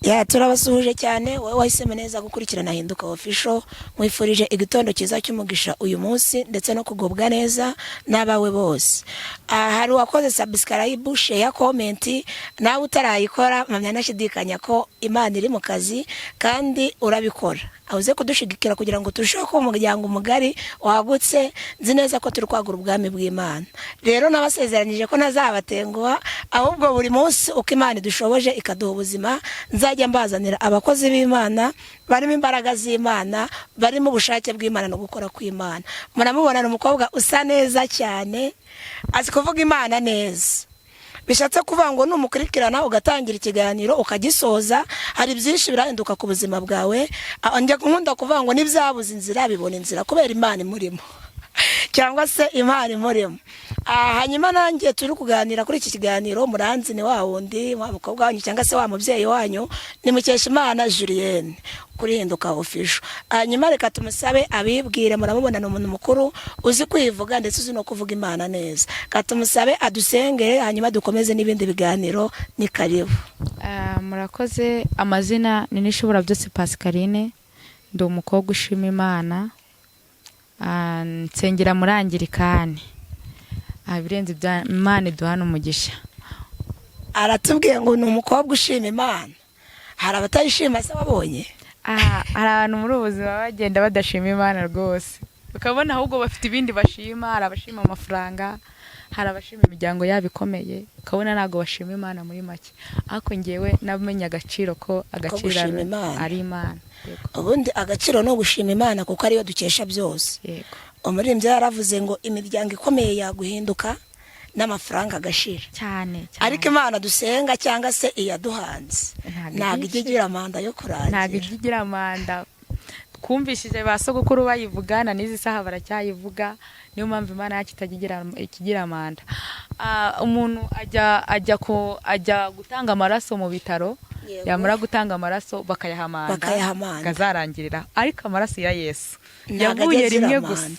Ya, turabasuhuje cyane. Wowe wahisemo neza gukurikirana Hinduka Official, nkwifurije igitondo cyiza cy'umugisha uyu munsi ndetse no kugubwa neza n'abawe bose. Hari uwakoze subscribe, share, comment, nawe utarayikora mpamya nashidikanya ko Imana iri mu kazi kandi urabikora. Uze kudushigikira kugira ngo turusheho kuba umuryango mugari wagutse. Nzi neza ko turi kwagura ubwami bw'Imana. Rero nabasezeranyije ko ntazabatenguha, ahubwo buri munsi uko Imana idushoboje ikaduha ubuzima, nzajya mbazanira abakozi b'Imana barimo imbaraga z'Imana, barimo ubushake bw'Imana no gukora kw'Imana. Muramubona, ni umukobwa usa neza cyane, azi kuvuga Imana neza. Bishatse kuvuga ngo numukurikirana ugatangira ikiganiro ukagisoza, hari byinshi birahinduka ku buzima bwawe. Njya nkunda kuvuga ngo n'ibyabuze inzira bibona inzira kubera Imana imurimo, cyangwa se Imana imurimo. Hanyuma nanjye turi kuganira kuri iki kiganiro, muranzi, ni wa wundi wa mukobwa wanyu cyangwa se wa mubyeyi wanyu, ni Mukeshimana Julienne kuri Hinduka Official. Hanyuma reka tumusabe abibwire. Muramubona, ni umuntu mukuru uzi kwivuga ndetse uzi no kuvuga Imana neza. Reka tumusabe adusengere, hanyuma dukomeze n'ibindi biganiro. Ni karibu. Murakoze. Amazina ni Nishobora Byose Pascaline, ndi umukobwa ushima Imana. Nsengera muri Angirikani. Ibirenze ibya Imana iduhana umugisha. Aratubwiye ngo ni umukobwa ushima Imana. Hari abatayishima se wabonye? Hari abantu muri ubu buzima bagenda badashima Imana rwose, ukabona ahubwo bafite ibindi bashima. Hari abashima amafaranga, hari abashima imiryango yabo ikomeye, ukabona ntabwo bashima Imana muri make. Ariko ngewe namenye agaciro ko agaciro gushima Imana. Ari Imana. Yego. Ubundi agaciro ni ugushima Imana kuko ariyo dukesha byose. Umuririmbyi yaravuze ngo imiryango ikomeye yaguhinduka n'amafaranga agashira, cyane cyane. Ariko Imana dusenga cyangwa se iyaduhanze Ntabwo ntabwo ijya ijya igira manda yo ntabwo kurangira. Ijya igira manda. Twumvishije ba sogokuru bayivuga, na n'izi saha baracyayivuga. Niyo mpamvu Imana yacu itajya ikigira manda. Umuntu ajya gutanga amaraso mu bitaro, yamara gutanga amaraso bakayaha manda, Bakayaha manda. akazarangirira. Ariko amaraso ya Yesu Ntabwo yavuye ajya azira rimwe manda. gusa,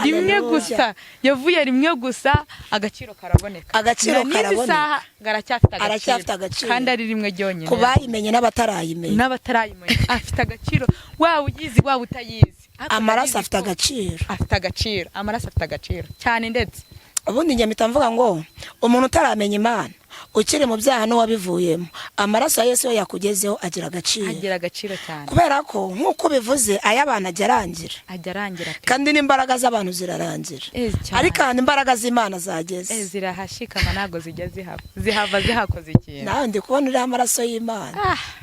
rimwe Haleluya. gusa, yavuye rimwe gusa, agaciro karaboneka. Agaciro Na n'izi karaboneka. saha garacyafite Aracyafite agaciro agaciro. kandi ari rimwe ryonyine. Ku bayimenye n'abatarayimenya. N'abatarayimenya afite agaciro, waba uyizi waba utayizi. Ariko Amaraso ndabizi afite ko agaciro. Afite agaciro, amaraso afite agaciro cyane ndetse. Ubundi njye mpita mvuga ngo umuntu utaramenya Imana, ukiri mu byaha n'uwabivuyemo, amaraso ya Yesu iyo yakugezeho agira agaciro. Agira agaciro cyane. Kubera ko nk'uko ubivuze, ay'abantu ajya arangira. Ajya arangira pe. Kandi n'imbaraga z'abantu zirarangira. Cyane. Ariko ahantu imbaraga z'Imana zageze, Zirahashikama, ntabwo zijya zihava zihakoze ikintu. Nawe ndi kubona uriho amaraso y'Imana.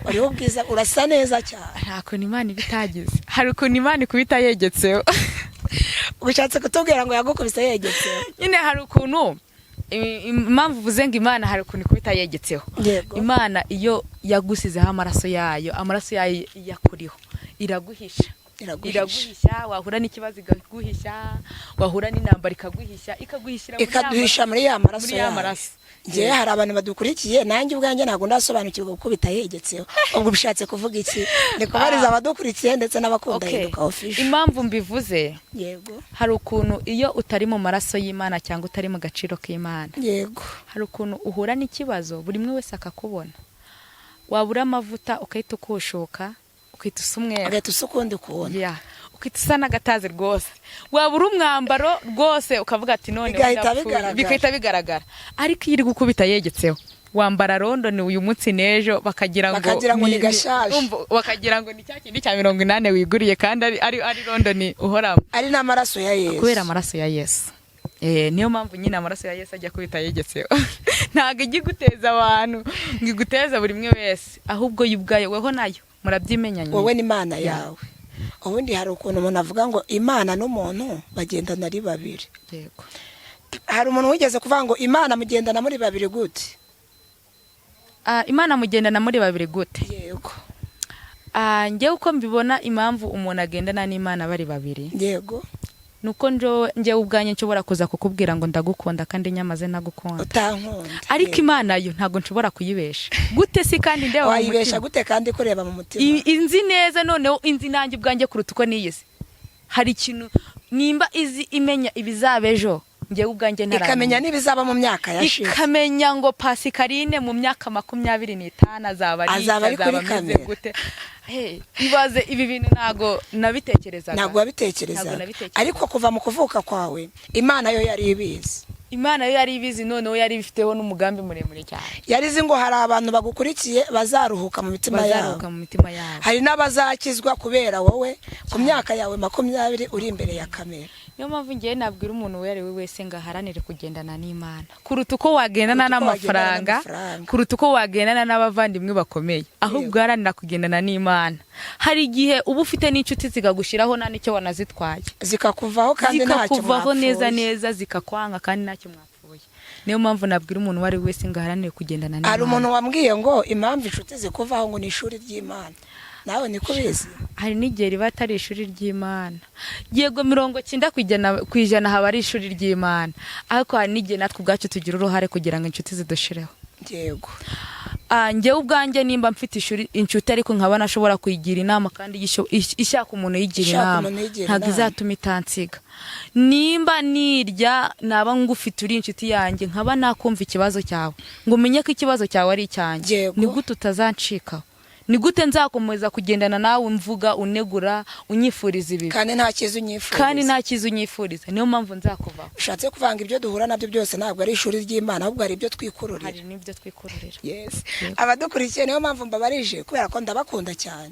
Uriho ubwiza, urasa neza cyane. Nta kuntu Imana iba itagize, hari ukuntu Imana ikubita yegetseho. Ushatse kutubwira ngo yagukubise yegetseho? Nyine hari ukuntu impamvu uvuze ngo Imana hari ukuntu ikubita yegetseho, Imana iyo yagusizeho amaraso yayo, amaraso yayo iyo akuriho iraguhisha. Iraguhisha. Iraguhisha, wahura n'ikibazo ikaguhisha, wahura n'intambara ikaguhisha, ikaguhishira muri ya Ikaduhisha muri ya maraso muri ya yayo. maraso. Njyewe hari abantu badukurikiye, nanjye ubwanjye ntabwo ndasobanukirwa gukubita yegetseho. Ubwo bishatse kuvuga iki? Ni kubariza abadukurikiye ndetse n'abakunda Hinduka Official. Impamvu mbivuze, hari ukuntu iyo utari mu maraso y'Imana cyangwa utari mu gaciro k'Imana, hari ukuntu uhura n'ikibazo buri umwe wese akakubona, wabura amavuta ugahita ukushuka, ukahita usa umweru. Ugahita usa ukundi kuntu. Yeah. Ukahita usa n'agatazi rwose, wabura umwambaro rwose ukavuga ati none Bigahita ndapfuye. bigaragara. Bigahita bigaragara. Ariko iyo iri gukubita yegetseho, wambara London uyu munsi n'ejo bakagira ngo Bakagira ngo ni gashaje. Umva, bakagira ngo ni cya kindi cya 80 wiguriye kandi ari London uhoramo. Ari n'amaraso ya Yesu. Kubera amaraso ya Yesu. Niyo mpamvu nyine amaraso ya Yesu ajya kubita yegetseho. Ntabwo ijya iguteza abantu ngo iguteze buri umwe wese, ahubwo yo ubwayo, weho nayo murabyimenyanye. Wowe n'Imana yawe. Ubundi hari ukuntu umuntu avuga ngo Imana n'umuntu bagendana ari babiri. Hari umuntu wigeze kuvuga ngo Imana mugendana muri babiri gute? Imana mugendana muri babiri gute? Yego. Njyewe uko mbibona, impamvu umuntu agendana n'Imana bari babiri, nuko njyewe ubwanjye nshobora kuza kukubwira ngo ndagukunda kandi nyamaze ntagukunda. Utankunda. Ariko Imana yo ntabwo nshobora kuyibesha. Gute si kandi ndeba mu Wayibesha mutima? gute kandi kureba mu mutima? Inzi neza, noneho inzi nanjye ubwanjye kuruta uko niyizi. Hari ikintu nimba izi imenya ibizaba ejo. Njyewe ubwanjye Ikamenya ntaramenya. n'ibizaba mu myaka yashize. Ikamenya ngo Pascaline mu myaka 25 azaba ari iki, Azaba ari kuri ameze kamera. gute. Hey, ibaze, ibi bintu ntago nabitekerezaga. Ntabwo wabitekerezaga. Ntabwo nabitekerezaga. Ariko kuva mu kuvuka kwawe Imana yo yari ibizi. Imana yo yari ibizi, noneho yari ibifiteho n'umugambi muremure cyane. Yari izi ngo hari abantu bagukurikiye bazaruhuka mu mitima yabo. Bazaruhuka mu mitima yabo. Hari n'abazakizwa kubera wowe ku myaka yawe 20 uri imbere ya kamera. Niyo mpamvu ngewe nabwira umuntu uwo ari we wese ngo aharanire kugendana n'Imana kuruta uko wagendana Kuruta uko wagendana n'amafaranga, n'amafaranga. kuruta uko wagendana n'abavandimwe bakomeye, ahubwo uharanira kugendana n'Imana. Hari igihe uba ufite n'inshuti zikagushyiraho nta n'icyo wanazitwaye. Zikakuvaho kandi ntacyo Zikakuvaho neza mwapfuye. neza, zikakwanga kandi ntacyo mwapfuye. Niyo mpamvu nabwira umuntu uwo ari we wese ngo aharanire kugendana Hari n'Imana. umuntu wambwiye ngo impamvu inshuti zikuvaho ngo ni ishuri ry'Imana. Nawe niko ubizi? Hari n'igihe riba atari ishuri ry'Imana. Yego, 90% haba ari ishuri ry'Imana, ariko hari n'igihe natwe ubwacu tugira uruhare kugira ngo inshuti zidushireho. Njyewe ubwanjye nimba mfite inshuti ariko nkaba nashobora kuyigira inama kandi ishaka umuntu uyigira Ishaka inama, umuntu uyigira ntabwo inama. izatuma itansiga. Nimba nirya naba ngufite uri inshuti yanjye, nkaba nakumva ikibazo cyawe ngo umenye ko ikibazo cyawe ari icyanjye, ni gute utazancikaho? Ni gute nzakomeza kugendana nawe mvuga, unegura, unyifuriza ibibi? Kandi nta cyiza unyifuriza. Kandi nta cyiza unyifuriza. Niyo mpamvu nzakuvaho. Ushatse kuvanga ibyo duhura nabyo byose ntabwo ari ishuri ry'Imana, ahubwo hari ibyo twikururira. Hari n'ibyo twikururira. Yes. Yego. Abadukurikiye, niyo mpamvu mbabarije, kubera ko ndabakunda cyane.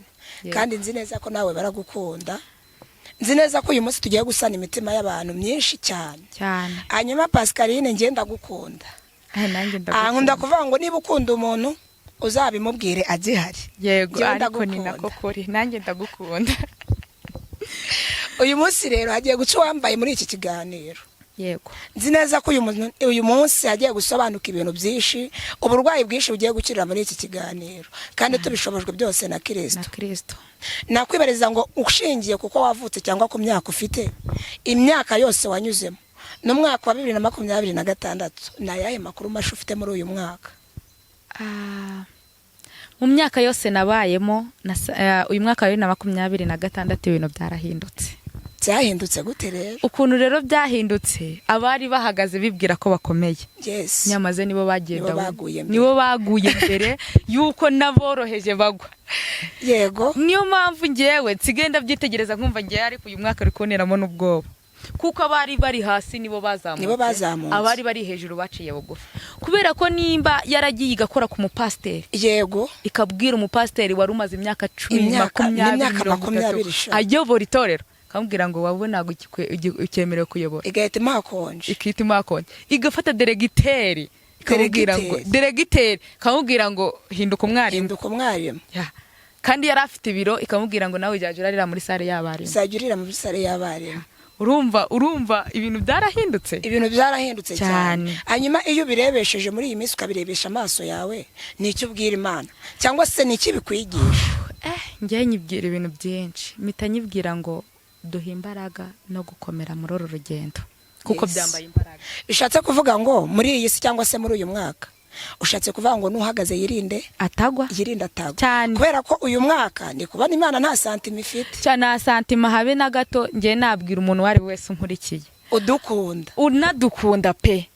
Kandi nzi neza ko nawe baragukunda. Nzi neza ko uyu munsi tugiye gusana imitima y'abantu myinshi cyane. Cyane. Hanyuma Pascaline, njye ndagukunda. Nanjye Ah, nkunda ndagukunda. kuvuga ngo niba ukunda umuntu uzabimubwire agihari. Yego. Njyewe Ariko ni ndagukunda. nako kuri, nanjye ndagukunda. Uyu munsi rero hagiye guca uwambaye muri iki kiganiro. Nzi neza ko uyu munsi hagiye gusobanuka ibintu byinshi, uburwayi bwinshi bugiye gukirira muri iki kiganiro, kandi tubishobojwe byose na Kirisito. Na Kirisito. Nakwibariza ngo ushingiye kuko wavutse cyangwa ku myaka ufite, imyaka yose wanyuzemo n'umwaka wa 2026, ni ayahe makuru masha ufite muri uyu mwaka? Mu myaka yose nabayemo, uyu mwaka wa 2026 ibintu byarahindutse. Byahindutse gute rero? Ukuntu rero byahindutse, abari bahagaze bibwira ko bakomeye, nyamaze nibo bagiye Nibo down. baguye mbere. Nibo baguye mbere yuko n'aboroheje bagwa. Niyo mpamvu ngewe nsigaye ndabyitegereza nkumva ngewe, ariko uyu mwaka uri kuboneramo n'ubwoba, kuko abari bari hasi nibo bazamutse. Nibo bazamutse. Abari bari hejuru baciye bugufi, kubera ko nimba yaragiye igakora ku mupasiteri, ikabwira umupasiteri wari umaze imyaka 10, 20, N'imyaka 30 20 sha. ayobora itorero, akamubwira ngo wowe ntabwo ukemerewe kuyobora, Igahita imuha konje. Ikita imuha konje, igafata deregiteri ikamubwira ngo Deregiteri. Deregiteri ikamubwira ngo hinduka umwarimu. Hinduka umwarimu. Ya. Kandi yari afite ibiro, ikamubwira ngo nawe ujya urarira muri sale y'abarimu. Uzajya urira muri sale y'abarimu. Urumva ibintu byarahindutse. Ibintu byarahindutse cyane. Cyane. Hanyuma iyo ubirebesheje muri iyi minsi, ukabirebesha amaso yawe, ni icyo ubwira Imana cyangwa se ni iki bikwigisha? Njyewe nyibwira ibintu byinshi. Mpita nyibwira ngo duhe imbaraga no gukomera muri uru rugendo, kuko byambaye imbaraga. Bishatse kuvuga ngo muri iyi si cyangwa se muri uyu mwaka, ushatse kuvuga ngo n'uhagaze yirinde atagwa. Yirinde atagwa. Cyane. Kubera ko uyu mwaka ndi kubona Imana nta santima ifite. Cyane, nta santima habe na gato. Njyewe nabwira umuntu uwo ari we wese unkurikiye, udukunda, unadukunda pe,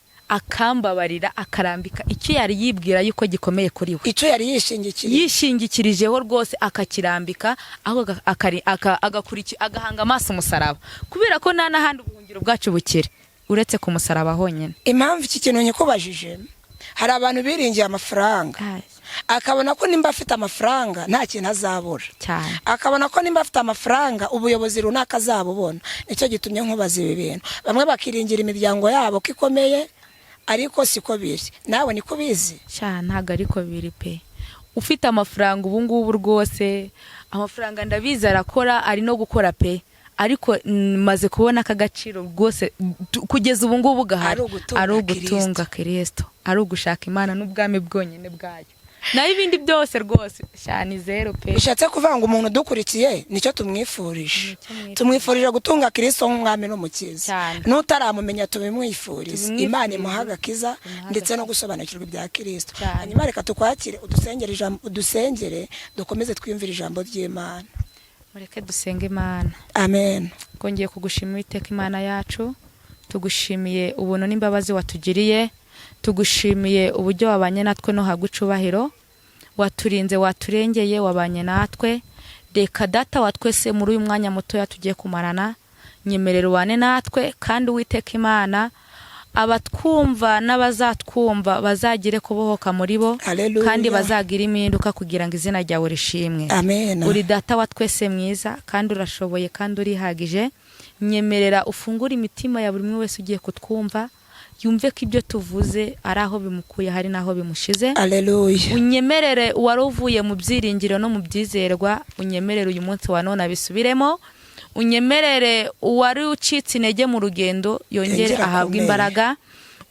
akambabarira akarambika icyo yari yibwira yuko gikomeye kuri we, icyo yari yishingikiriye, yishingikirijeho rwose, akakirambika aho, agahanga amaso umusaraba, kubera ko nta n'ahandi ubuhungiro bwacu bukiri uretse ku musaraba honyine. Impamvu iki kintu nyikubajije, hari abantu biringiye amafaranga, akabona ko nimba afite amafaranga nta kintu azabura, akabona ko nimba afite amafaranga ubuyobozi runaka azabubona. Nicyo gitumye nkubaza ibi bintu. Bamwe bakiringira imiryango yabo ko ikomeye, ariko siko biri. Nawe niko ubizi? Sha, ntabwo ariko biri pe. Ufite amafaranga ubu ngubu rwose, amafaranga ndabizi arakora, ari no gukora pe, ariko maze kubona ko agaciro rwose kugeza ubu ngubu gahari Ari ugutunga. Ari ugutunga Kirisito, ari ugushaka Imana n'ubwami bwonyine bwayo, naho ibindi byose rwose sha ni zero pe. Bishatse kuvuga ngo umuntu udukurikiye nicyo tumwifurije. Nicyo mwifurije. Tumwifurije gutunga Kirisito nk'umwami n'umukiza. Cyane. N'utaramumenya tubimwifurize. Tubimwifurize. Imana imuha agakiza Imuhe ndetse no agakiza. gusobanukirwa ibya Kirisito. Cyane. Hanyuma reka tukwakire, udusengere ijambo, udusengere dukomeze twiyumvire ijambo ry'Imana. Mureke dusenge Imana. Amen. Twongeye kugushima, Uwiteka Imana yacu. Tugushimiye ubuntu n'imbabazi watugiriye, tugushimiye uburyo wabanye natwe no habwa icubahiro, waturinze, waturengeye, wabanye natwe. Reka Data wa twese, muri uyu mwanya mutoya tugiye kumarana, nyemerera ubane natwe, kandi Uwiteka Imana, abatwumva n'abazatwumva bazagire kubohoka muri bo, Haleluya. kandi bazagire impinduka kugira ngo izina ryawe rishimwe. Amen. Uri Data wa twese mwiza, kandi urashoboye, kandi urihagije. Nyemerera ufungure imitima ya buri umwe wese ugiye kutwumva, yumve ko ibyo tuvuze ari aho bimukuye, hari n'aho bimushize. Haleluya. Unyemerere uwari uvuye mu byiringiro no mu byizerwa, unyemerere uyu munsi wa none abisubiremo. Unyemerere uwari ucitse intege mu rugendo yongere Yongere ahabwe akomere. imbaraga.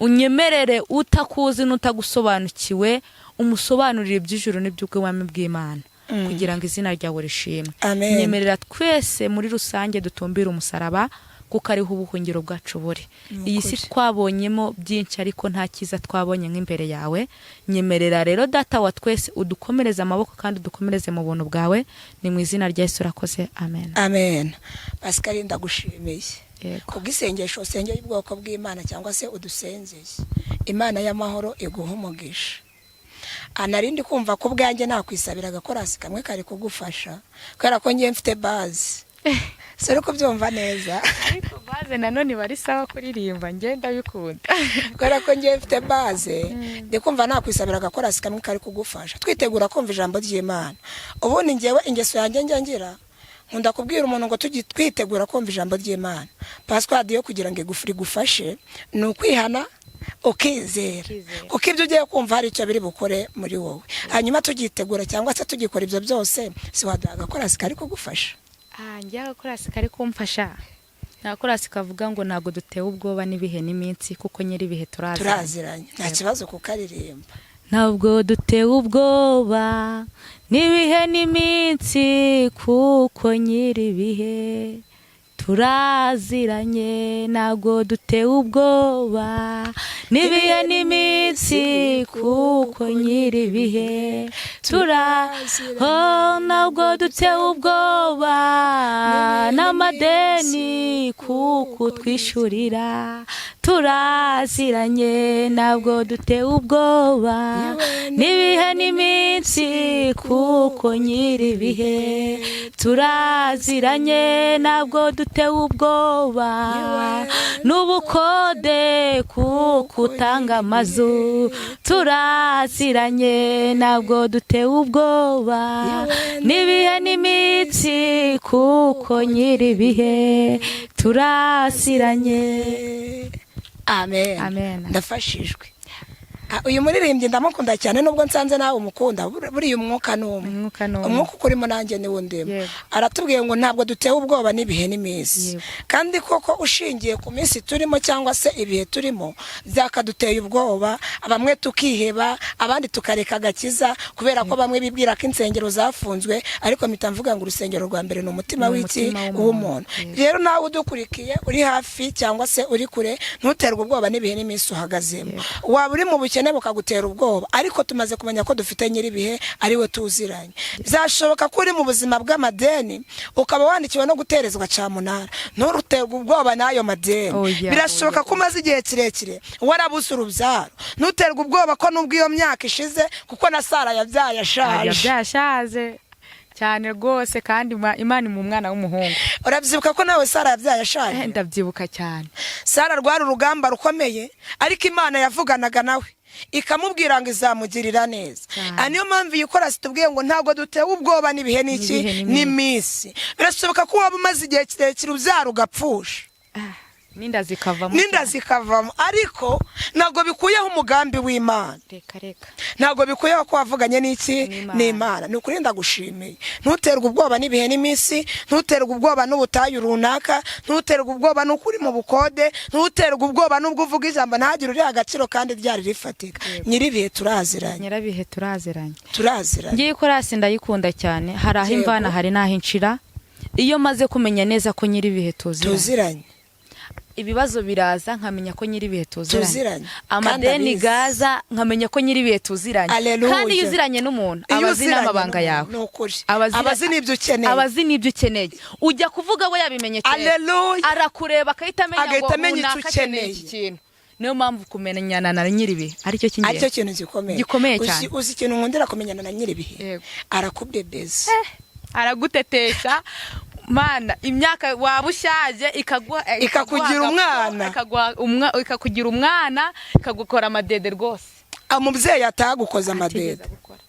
Unyemerere utakuzi n'utagusobanukiwe umusobanurire iby'ijuru n'iby'ubwami bw'Imana, kugira ngo izina ryawe rishimwe. Amen. Nyemerera twese muri rusange dutumbire umusaraba, kuko ariho ubuhungiro bwacu buri. Ni Iyi si ukuri. twabonyemo byinshi, ariko nta cyiza twabonye nk'imbere yawe. Nyemerera rero, Data wa twese, udukomereze amaboko kandi udukomereze mu buntu bwawe. Ni mu izina rya Yesu urakoze, amen. Amen. Pascal, ndagushimiye Yego. kubw'isengesho usengeye ubwoko bw'Imana, cyangwa se udusengeye. Imana y'amahoro iguha umugisha. Narindi kumva ko ubwanjye nakwisabira agakorasi kamwe kari kugufasha, kubera ko ngiye mfite baze, si uri kubyumva neza? Ariko baze nanone bari sawa kuririmba, ngenda bikunda. Kubera ko ngiye mfite baze, ndi kumva nakwisabira agakorasi kamwe kari kugufasha twitegura kumva ijambo ry'Imana. Ubundi ngewe ingeso yanjye njya ngira, nkunda kubwira umuntu ngo tujye twitegura kumva ijambo ry'Imana, password yo kugira ngo rigufashe ni ukwihana, ukizera, Ukizera. kuko ibyo ugiye kumva hari icyo biri bukore muri wowe. Hanyuma tugitegura cyangwa se tugikora ibyo byose, si waduha agakorasi kari kugufasha? Njye agakorasi kari kumfasha ni agakorasi kavuga ngo ntabwo dutewe ubwoba n'ibihe n'iminsi, kuko nyir'ibihe turaziranye. Turaziranye, nta kibazo kukaririmba. Ntabwo dutewe ubwoba n'ibihe n'iminsi, kuko nyir'ibihe turaziranye. Ntabwo dutewe ubwoba n'ibihe n'iminsi, kuko nyir'ibihe tura oh, ntabwo dutewe ubwoba n'amadeni, kuko twishyurira turaziranye. Ntabwo dutewe ubwoba n'ibihe n'iminsi, kuko nyir'ibihe turaziranye. Ntabwo dutewe ubwoba n'ubukode, kuko utanga amazu turaziranye. Ntabwo dutewe ubwoba n'ibihe n'iminsi, kuko nyir'ibihe turaziranye. Amen. Amen. Ndafashijwe. Uyu muririmbyi ndamukunda cyane, nubwo nsanze nawe umukunda. Buriya umwuka ni umwe. Umwuka ni umwe. Umwuka ukurimo nanjye niwo ndimo. Yego. Aratubwiye ngo ntabwo dutewe ubwoba n'ibihe n'iminsi. Yego. Kandi koko ushingiye ku minsi turimo cyangwa se ibihe turimo, byakaduteye ubwoba, bamwe tukiheba, abandi tukareka agakiza, kubera ko bamwe bibwira ko insengero zafunzwe. Ariko mpita mvuga ngo urusengero rwa mbere ni umutima Ni w'iki? umutima w'umuntu. W'umuntu. Yego. Rero nawe udukurikiye uri hafi cyangwa se uri kure, ntuterwe ubwoba n'ibihe n'iminsi uhagazemo. Waba uri mu bukene bukagutera ubwoba, ariko tumaze kumenya ko dufite nyir'ibihe ari we tuziranye. Byashoboka ko uri mu buzima bw'amadeni, ukaba wandikiwe no guterezwa cyamunara, nturuterwe ubwoba n'ayo madeni. Oya, Birashoboka oya. ko umaze igihe kirekire warabuze urubyaro, ntuterwe ubwoba ko nubwo iyo myaka ishize, kuko na Sara yabyaye ashaje. Byashaje cyane rwose, kandi Imana mu mwana w'umuhungu. Urabyibuka ko nawe Sara yabyaye ashaje? Ndabyibuka cyane. Sara rwari urugamba rukomeye, ariko Imana yavuganaga nawe ikamubwira ngo izamugirira neza. Cyane. Niyo mpamvu iyi korasi tubwiye ngo ntabwo dutewe ubwoba n'ibihe n'iki? N'ibihe n'iminsi. N'iminsi. Birashoboka ko waba umaze igihe kirekire ubyara ugapfusha, N'inda zikavamo. n'inda zikavamo, ariko ntabwo bikuyeho umugambi w'Imana. Reka reka. Ntabwo bikuyeho ko wavuganye n'iki? N'Imana. N'Imana. Ni ukuri ndagushimiye. Ntuterwe ubwoba n'ibihe n'iminsi, ntuterwe ubwoba n'ubutayu runaka, ntuterwe ubwoba n'uko uri mu bukode, ntuterwe ubwoba n'ubwo uvuga ijambo ntagire uriha agaciro kandi ryari rifatika. Nyir'ibihe turaziranye. Nyirabihe turaziranye. Turaziranye. Ngiye korasi ndayikunda cyane, hari aho Yego. imvana, hari n'aho inshira, iyo maze kumenya neza ko nyir'ibihe tuziranye. Tuziranye. Ibibazo biraza, nkamenya ko nyir'ibihe tuziranye. Tuziranye. Amadeni Kandi abizi. gaza, nkamenya ko nyir'ibihe tuziranye. Haleluya. Kandi iyo uziranye n'umuntu, Iyo aba azi uziranye n'amabanga n'umuntu, yawe. ni ukuri. Aba Aba azi n'ibyo ukeneye. Aba azi n'ibyo ukeneye. Ujya kuvuga we yabimenye kera. Haleluya. Arakureba akahita amenya ngo Agahita amenya icyo runaka akeneye ukeneye. iki kintu. Niyo mpamvu kumenyana na nyir'ibihe aricyo Aricyo cy'ingenzi. kintu gikomeye. Gikomeye cyane. Uzi ikintu nkundira kumenyana na nyir'ibihe? Yego. Arakubebeza. Aragutetesha mana, imyaka waba ushaje ikaguha Ikakugira ikaguha umwana. Ikakugira umwana, ikagukora amadede rwose. Umubyeyi atagukoza amadede. Atigeze gukora.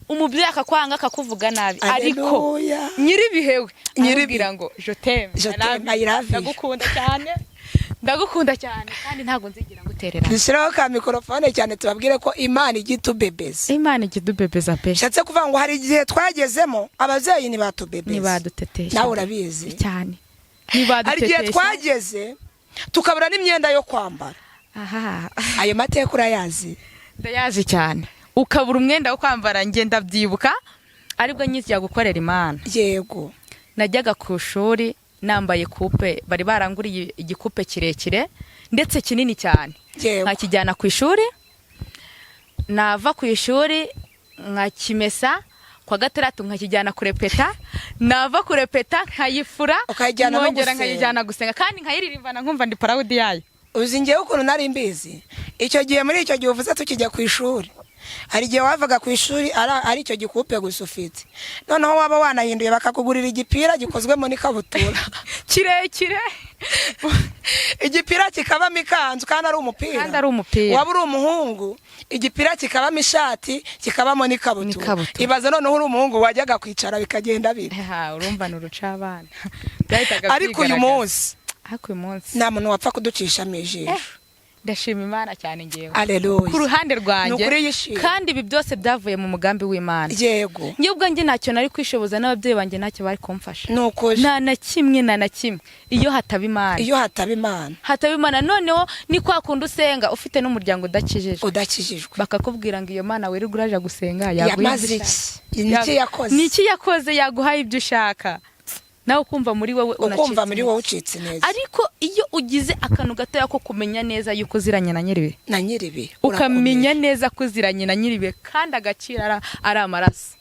Umubyeyi akakwanga, akakuvuga nabi, ariko Haleluya. nyir'ibihe we Nyiribihe. arakubwira ngo je t'aime. Je t'aime, I love you. Ndagukunda cyane, ndagukunda cyane, kandi ntabwo nzigera ngutererana. Dushyiraho ka mikorofone cyane, tubabwire ko Imana ijya itubebeza. Imana ijya idubebeza pe. Bishatse kuvuga ngo hari igihe twagezemo ababyeyi ntibatubebeza. Ntibadutetesha. Nawe urabizi. Cyane. Hari igihe Ntibadutetesha. twageze tukabura n'imyenda yo kwambara. Aha. Ayo mateka urayazi? Ndayazi cyane. Ukabura umwenda wo kwambara. Njye ndabyibuka aribwo nkijya gukorera Imana. Najyaga ku ishuri nambaye kupe, bari baranguriye igikupe kirekire ndetse kinini cyane, nkakijyana ku ishuri. Nava ku ishuri nkakimesa, kwa gatandatu nkakijyana kurepeta, nava kurepeta nkayifura, Ukayijyana no nkongera gusenga. nkayijyana gusenga, kandi nkayiririmbana nkumva ndi proud yayo. Uzi ngewe ukuntu nari mbizi icyo gihe? Muri icyo gihe uvuze tukijya ku ishuri, hari igihe wavaga ku ishuri ari icyo gikupe gusa ufite, noneho waba wanahinduye bakakugurira igipira gikozwemo n'ikabutura kirekire. Igipira kikabamo ikanzu kandi ari umupira. Kandi ari umupira. Waba uri umuhungu, igipira kikabamo ishati, kikabamo n'ikabutura. N'ikabutura. Ibaze noneho uri umuhungu wajyaga kwicara bikagenda biri. Ha, urumva ni urucabana, byahitaga Ariko uyu byigaragaza. munsi Ariko uyu munsi nta muntu wapfa kuducishamo ijisho. Ndashima Imana cyane ngewe Aleluya. ku ruhande rwanjye. Ni ukuri yishimye. Kandi ibi byose byavuye mu mugambi w'Imana. Njye ubwanjye ntacyo nari kwishoboza, n'ababyeyi banjye ntacyo bari kumfasha. Ni ukuri. Nta na kimwe, nta na kimwe, iyo hataba Imana. Iyo hataba Imana. Hataba Imana. Noneho ni kwa kundi usenga ufite n'umuryango udakijijwe, Udakijijwe. bakakubwira ngo iyo Mana wirirwa uraja gusenga yaguha Yamaze ibyo iki? ushaka. Ni iki yakoze? Ni iki yakoze yaguhaye ibyo ushaka, nawe ukumva muri wowe Ukumva unacitse muri intege. wowe ucitse intege. Ariko iyo ugize akantu gatoya ko kumenya neza yuko uziranye na nyiribihe, Na nyiribihe. ukamenya neza ko uziranye na nyiribihe kandi agaciro ari amaraso,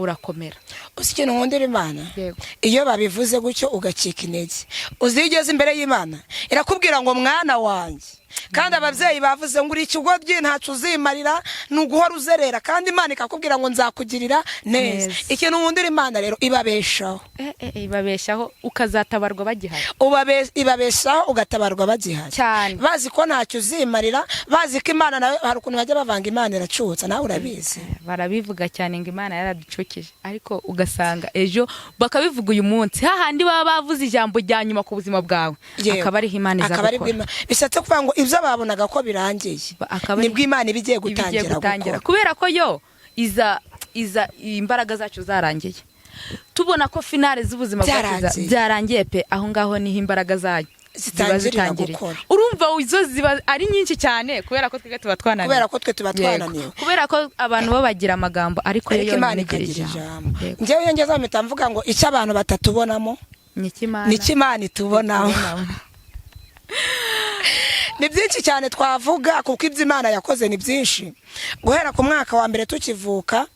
urakomera. Uzi ikintu nkundira Imana? Yego. Iyo babivuze gutyo ugacika intege, uzi iyo ugeze imbere y'Imana irakubwira ngo mwana wanjye. Kandi ababyeyi bavuze ngo uri ikigoryi, ntacyo uzimarira, ni uguhora uzerera, kandi Imana ikakubwira ngo nzakugirira neza. Neza. Ikintu nkundira Imana rero, ibabeshaho. Ibabeshaho ukazatabarwa bagihari. Ibabeshaho ugatabarwa bagihari. Cyane. Bazi ko ntacyo uzimarira, bazi ko Imana nawe hari ukuntu bajya bavanga, Imana iracutsa, nawe urabizi. Barabivuga cyane ngo Imana yaraducukije, ariko ugasanga ejo bakabivuga uyu munsi, hahandi baba bavuze ijambo rya nyuma ku buzima bwawe, akaba ariho Imana iza Akaba aribwo gukora. Bishatse kuvuga ngo ibyo babonaga ko birangiye, Akaba nibwo Imana iba igiye iba igiye gutangira gutangira gukora. Kubera ko yo iza imbaraga zacu zarangiye, tubona ko finale z'ubuzima bwacu Byarangiye. byarangiye pe. Aho ngaho niho imbaraga zayo ziba Zitangirira zitangiriye. gukora. Urumva izo ziba ari nyinshi cyane kubera ko twebwe tuba twananiwe. Kubera ko twe tuba Yego. twananiwe. Kubera ko abantu bo bagira amagambo, ariko yo Ariko Imana yonyine igira ikagira ijambo. ijambo. Yego. Njyewe iyo ngeze aho mpita mvuga ngo icyo abantu batatubonamo, ni iki Imana nicyo Imana itubonamo. itubonamo. Ni byinshi cyane twavuga, kuko ibyo Imana yakoze ni byinshi, guhera ku mwaka wa mbere tukivuka,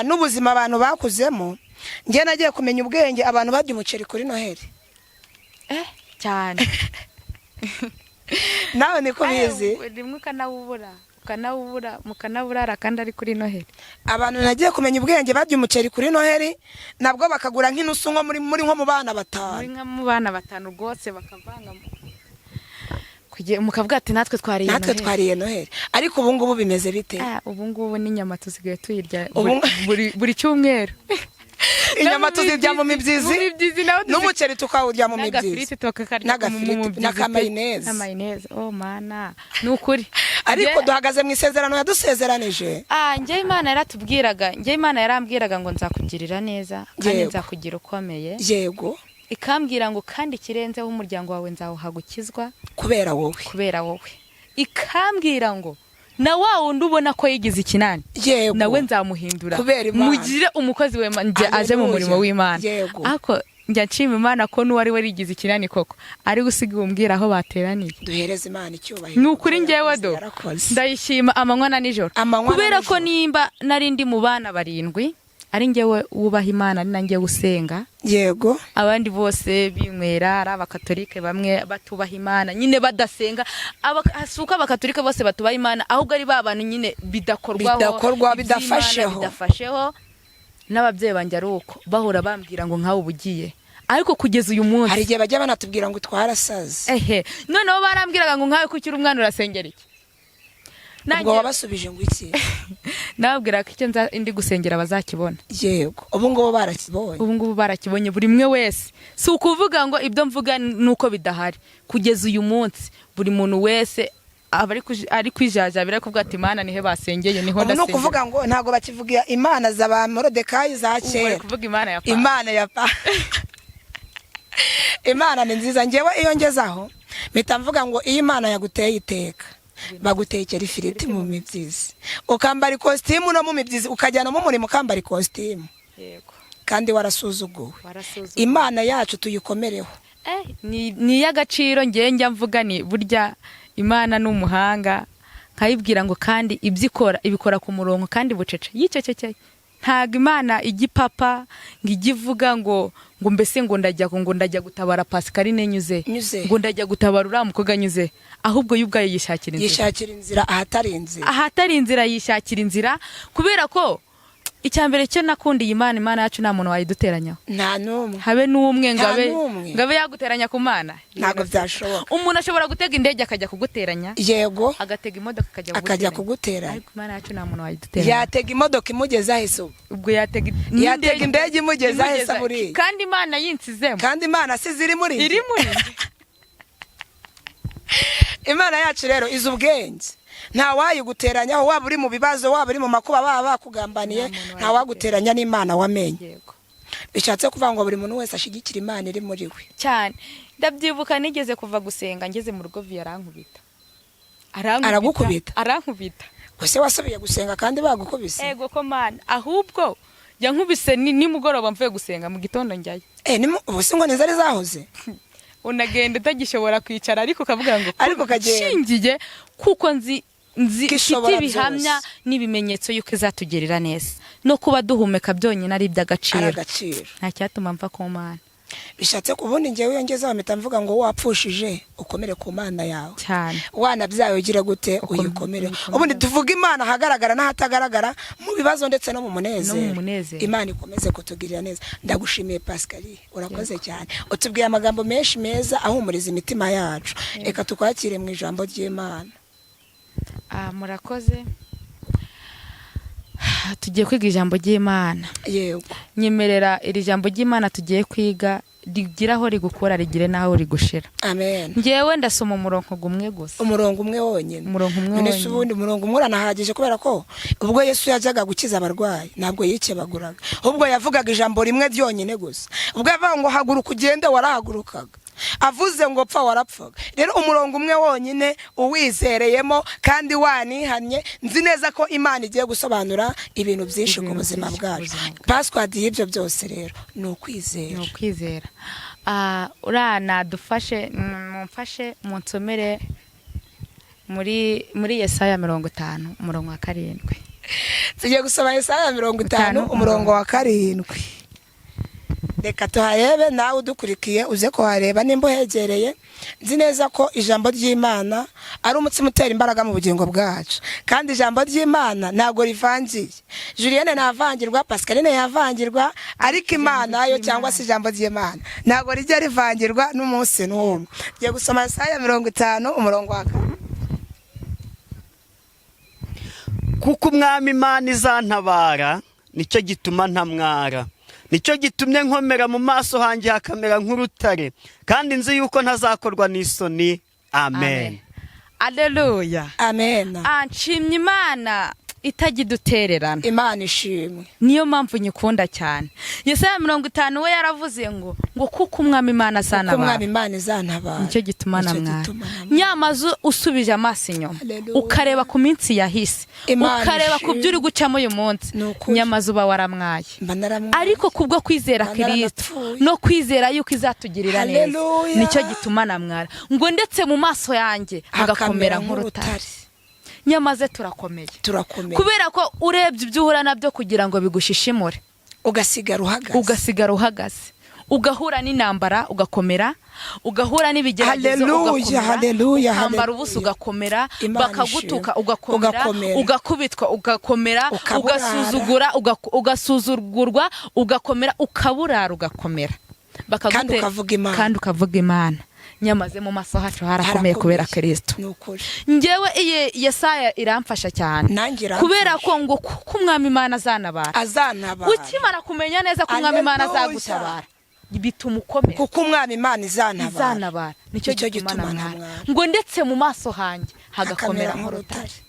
n'ubuzima abantu bakuzemo. Njye nagiye kumenya ubwenge abantu barya umuceri kuri Noheli. Cyane. Nawe niko ubizi? Ayo, rimwe ukanawubura, mukanaburara kandi ari kuri Noheli. Abantu nagiye kumenya ubwenge barya umuceri kuri Noheli, nabwo bakagura nk'inusu nko muri nko mu bana Muri batanu. nka mu bana batanu rwose, bakavanga mukavuga ati natwe twariye Natwe Noheli. twariye Noheli. Ariko ubu ngubu bimeze bite? Ubu ngubu n'inyama tusigaye tuyirya buri cyumweru. Inyama No mu tuzirya mu mibyizi. mibyizi. Mu mibyizi naho N'umuceri tukawurya mu mibyizi. N'agafiriti tukakarya mu N'agafiriti, mubyizi pe. n'akamayoneze. Na mayoneze, oh mana, ni ukuri. Ariko duhagaze mu isezerano yadusezeranije. Njye Imana yaratubwiraga, njye Imana yarambwiraga ngo nzakugirira neza kandi nzakugira ukomeye. Ikambwira ngo kandi ikirenzeho umuryango wawe nzawuha gukizwa Kubera wowe. kubera wowe. Ikambwira ngo na wa wundi ubona ko yigize ikinani, nawe nzamuhindura Kubera Imana. mugire umukozi we, njye aje mu Haleluya. murimo w'Imana. Ariko Njya nshima Imana ko n'uwari warigize ikinani koko ari gusiga umbwira aho bateraniye. Duhereze Imana icyubahiro. Ni ukuri, njyewe do Yarakoze. ndayishima amanywa na nijoro, Amanywa na kubera ko nijoro. nimba nari ndi mu bana barindwi, ari njyewe wubaha Imana, ari na njyewe usenga, abandi bose binywera, ari Abakatolike bamwe batubaha Imana nyine, badasenga. Si uko Abakatolike bose batubaha Imana, ahubwo ari ba bantu nyine bidakorwaho, Bidakorwa, iby'Imana bidafasheho. Bidafasheho. N'ababyeyi banjye ari uko bahora bambwira ngo nkawe uba ugiye, ariko kugeza uyu munsi Hari igihe bajya banatubwira ngo twarasaze. Ehe, noneho barambwiraga ngo nkawe kuki uri umwana urasengera iki? Ubwo Nanjye wabasubije ngo iki? Nababwira ko icyo ndi gusengera bazakibona. Yego, ubu ngubu barakibonye. Ubu ngubu barakibonye, buri umwe wese. Si ukuvuga ngo ibyo mvuga ni uko bidahari. Kugeza uyu munsi buri muntu wese aba ari kwijajabira, ari kuvuga ati: "Imana nihe basengeye? Niho Ubu ni ndasengera." ukuvuga ngo ntabwo bakivuga imana za ba Morodekayi za Ubu bari kera. kuvuga Imana ya Papa. Imana ya pa Imana ni nziza. Ngewe iyo ngeze aho mpita mvuga ngo iyo Imana yaguteye iteka, bagutekera ifiriti mu mibyizi, ukambara ikositimu no mu mibyizi, ukajyana mu murimo ukambara ikositimu, kandi warasuzuguwe. Warasuzuguwe. Imana yacu tuyikomereho. Ni iy'agaciro. Ngewe njya mvuga ni burya Imana ni umuhanga, nkayibwira ngo kandi ibyo ikora ibikora ku murongo kandi bucece, yicecekeye. Ntabwo Imana ijya ipapa ngo ijye ivuga ngo mbese ngo ndajya gutabara Pascaline nyuze, Nyuze. ngo ndajya gutabara uriya mukobwa nyuze, ahubwo yo ubwayo yishakira inzira. Yishakira inzira ahatari inzira. Ahatari inzira yishakira inzira, kubera ko icya mbere cyo nakundiye Imana, Imana yacu nta muntu wayiduteranyaho. Nta n'umwe. Habe n'umwe ngo Nta abe n'umwe. ngo abe yaguteranya ku Mana. Ntabwo byashoboka. Umuntu ashobora gutega indege akajya kuguteranya, agatega imodoka akajya Akajya kuguteranya, kuguteranya. ariko Imana yacu nta muntu wayiduteranya. Yatega imodoka imugeza ahise ubu. Ubwo yatega Yatega indege imugeza ahise buriya. Kandi Imana yinsizemo. Kandi Imana si ziri muri njye. Iri muri njye. Imana yacu rero izi ubwenge, nta wayiguteranyaho, waba uri mu bibazo, waba uri mu makuba, baba bakugambaniye, Nta muntu nta waguteranya n'Imana wamenye. Bishatse kuvuga ngo buri muntu wese ashyigikira Imana iri muri we. Cyane. Ndabyibuka nigeze kuva gusenga, ngeze mu rugo viye arankubita. Arankubita. Aragukubita? Arankubita. Gusa wasubiye gusenga kandi bagukubise? Ego ko Mana, ahubwo yankubise nimugoroba mvuye gusenga, mu gitondo njyayo. Eh, ubu se ngo zari zahoze? Unagenda utagishobora kwicara, ariko ukavuga ngo Ariko ukagenda. nshingiye kuko nzi Ko mfite ishobora ibihamya byose. n'ibimenyetso yuko izatugirira neza, no kuba duhumeka byonyine ari Ari iby'agaciro. agaciro. Nta cyatuma mva ku Mana. Bishatse ku bundi ngewe iyo ngezeho mpita mvuga ngo wapfushije ukomere ku Mana yawe. Cyane. Wanabyaye ugira gute, uyikomere. Uyikomere. Ubundi tuvuga Imana ahagaragara n'ahatagaragara, mu bibazo ndetse no mu munezero. No mu munezero. Imana ikomeze kutugirira neza. Ndagushimiye Pascaline, urakoze cyane, utubwiye amagambo menshi meza ahumuriza imitima yacu. Reka tukwakire mu ijambo ry'Imana. Ah, murakoze. Tugiye kwiga ijambo ry'Imana. Nyemerera iri jambo ry'Imana tugiye kwiga rigira aho rigukura, rigire n'aho rigushira. Amen. Ngewe ndasoma umurongo umwe gusa. Umurongo umwe wonyine. Umurongo umwe None se wonyine. ubundi umurongo umwe uranahagije, kubera ko ubwo Yesu yajyaga gukiza abarwayi ntabwo yikebaguraga, ahubwo yavugaga ijambo rimwe ryonyine gusa. Ubwo yavuga ngo haguruka ugende, warahagurukaga. Avuze ngo pfa, warapfaga. Rero umurongo umwe wonyine uwizereyemo kandi wanihannye, nzi neza ko Imana igiye gusobanura ibintu byinshi ku Ibintu buzima byinshi ku bwacu. buzima bwacu. Password y'ibyo byose rero ni ukwizera. Ni ukwizera. Ah, uriya nadufashe, mumfashe munsomere muri Yesaya 50 umurongo wa 7. Tugiye gusoma Yesaya 50, 50, umurongo wa 7. Reka tuharebe, nawe udukurikiye uze kuhareba nimba uhegereye. Nzi neza ko ijambo ry'Imana ari umutsima utera imbaraga mu bugingo bwacu, kandi ijambo ry'Imana ntabwo rivangiye. Julienne ntavangirwa, Pascaline yavangirwa, ariko Imana yo cyangwa se ijambo ry'Imana ntabwo rijya rivangirwa n'umunsi n'umwe. Tugiye gusoma Yesaya 50 umurongo wa 7. Kuko Umwami Imana izantabara, nicyo gituma ntamwara, nicyo gitumye nkomera, mu maso hanjye hakamera nk'urutare, kandi nzi yuko ntazakorwa n'isoni. Amen. Aleluya. Amen. Ah, nshimye Imana. Itajya idutererana. Imana ishimwe. Niyo mpamvu nyikunda cyane. Yesaya 50 we yaravuze ngo kuko Umwami Imana Kuko Umwami azantabara, Imana izantabara, nicyo gituma Nicyo namwara. gituma namwara. Nyamaze usubije amaso inyuma, Haleluya. ukareba ku minsi yahise, Imana ukareba ku ishimwe. byo uri gucamo uyu munsi, Ni ukuri. nyamaze uba waramwaye. Mba naramwaye. Ariko kubwo kwizera Mba Kirisito naranapfuye. no kwizera yuko izatugirira neza, Haleluya. nicyo gituma namwara, ngo ndetse mu maso yanjye hagakomera hakamera nk'urutare. nk'urutare. Nyamaze turakomeye. Turakomeye. Kubera ko urebye ibyo uhura nabyo kugira ngo bigushishimure, ugasigara uhagaze. Ugasigara uhagaze, ugahura n'intambara ugakomera, ugahura n'ibigeragezo Haleluya, ugakomera, haleluya, ukambara haleluya. ubusa ugakomera, Imana bakagutuka ishimwe. ugakomera, Ugakomera. ugakubitwa ugakomera, Ukaburara. ugasuzugura, ugasuzugurwa ugakomera, ukaburara ugakomera. Kandi ukavuga Imana. Kandi ukavuga Imana. Nyamaze mu maso hacu harakomeye kubera Kristo. Ni ukuri. Njyewe iyi Yesaya iramfasha cyane. Nanjye iramfasha. Kubera ko ngo kuko Umwami Imana azanabara, Azantabara. ukimara kumenya neza ko Umwami Imana Haleluya. azagutabara, bituma ukomera. Kuko Umwami Imana izantabara, Izanabara, nicyo Nicyo gituma gituma namwara, ntamwara. ngo ndetse mu maso hanjye hagakomera hakamera nk'urutare. nk'urutare.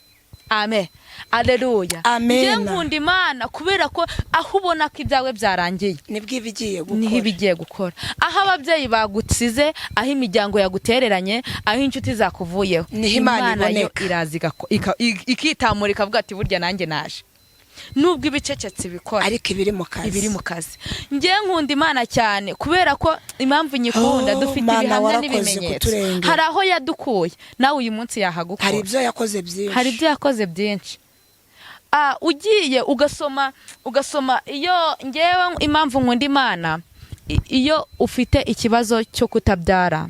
Amen, aleluya. Amen. Njye nkunda Imana kubera ko aho ubona ko ibyawe byarangiye, nibwo iba igiye niho gukora. iba igiye gukora. Aho ababyeyi bagusize, aho imiryango yagutereranye, aho inshuti zakuvuyeho, Niho Imana yo iboneka. iraza ikitamura, ikavuga ati: "Burya nanjye naje, nubwo ibicecetse ibikora, ariko ibiri mu kazi." Ibiri mu kazi. Njye nkunda Imana cyane kubera ko impamvu nyikunda, Oh, dufite Mana, ibihamya warakoze n'ibimenyetso. kuturengera. Hari aho yadukuye, nawe uyu munsi yahagukura. Hari ibyo yakoze byinshi. Hari ibyo yakoze byinshi. Ugiye ugasoma iyo, ngewe impamvu nkunda Imana, iyo ufite ikibazo cyo kutabyara,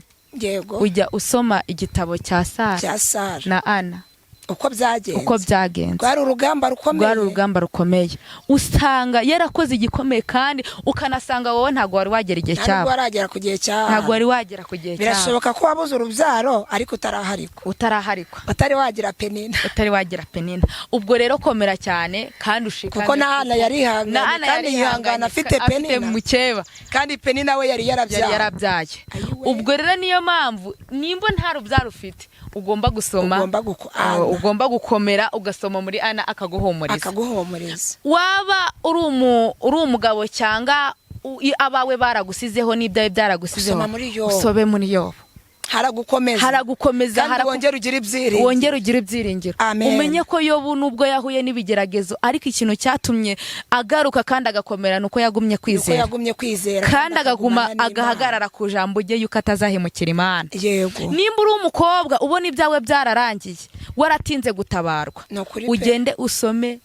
ujya usoma igitabo cya Sara Cya Sara na Ana, uko byagenze. Uko byagenze. Rwari urugamba rukomeye. Rwari urugamba rukomeye. Usanga yarakoze igikomeye, kandi ukanasanga wowe ntabwo wari wagera igihe Nta nubwo cyabo. waragera ku gihe cya Ntabwo wari wagera ku gihe cyabo. Birashoboka ko wabuze urubyaro ariko utaraharikwa. Utaraharikwa. Utari wagira Penina. Utari wagira Penina. Ubwo rero komera cyane kandi ushikame. Kuko na Hana yarihanganye, Na Hana kandi yihangana afite Penina. Mukeba. Kandi Penina we yari yarabyaye. Yari yarabyaye. Ayiwe. Ubwo rero niyo mpamvu nimba nta rubyaro ufite, ugomba gusoma, Ugomba Ana. ugomba gukomera, ugasoma muri Ana, akaguhumuriza. Akaguhumuriza. Waba uri umugabo cyangwa abawe baragusizeho n'ibyawe byaragusizeho, Gusoma muri Yobu. usobe muri Yobu. Haragukomeza. Haragukomeza. Kandi wongere ugire ibyiringiro. Wongere ugire ibyiringiro. Amen. Umenye ko Yobu nubwo yahuye n'ibigeragezo, ariko ikintu cyatumye agaruka kandi agakomera ni uko yagumye Nuko kwizera. yagumye kwizera. Kandi agaguma akagumana n'Imana. Agahagarara ku jambo rye yuko atazahemukira Imana. Nimba uri umukobwa ubona ibyawe byararangiye, waratinze gutabarwa, Ni ukuri pe. ugende usome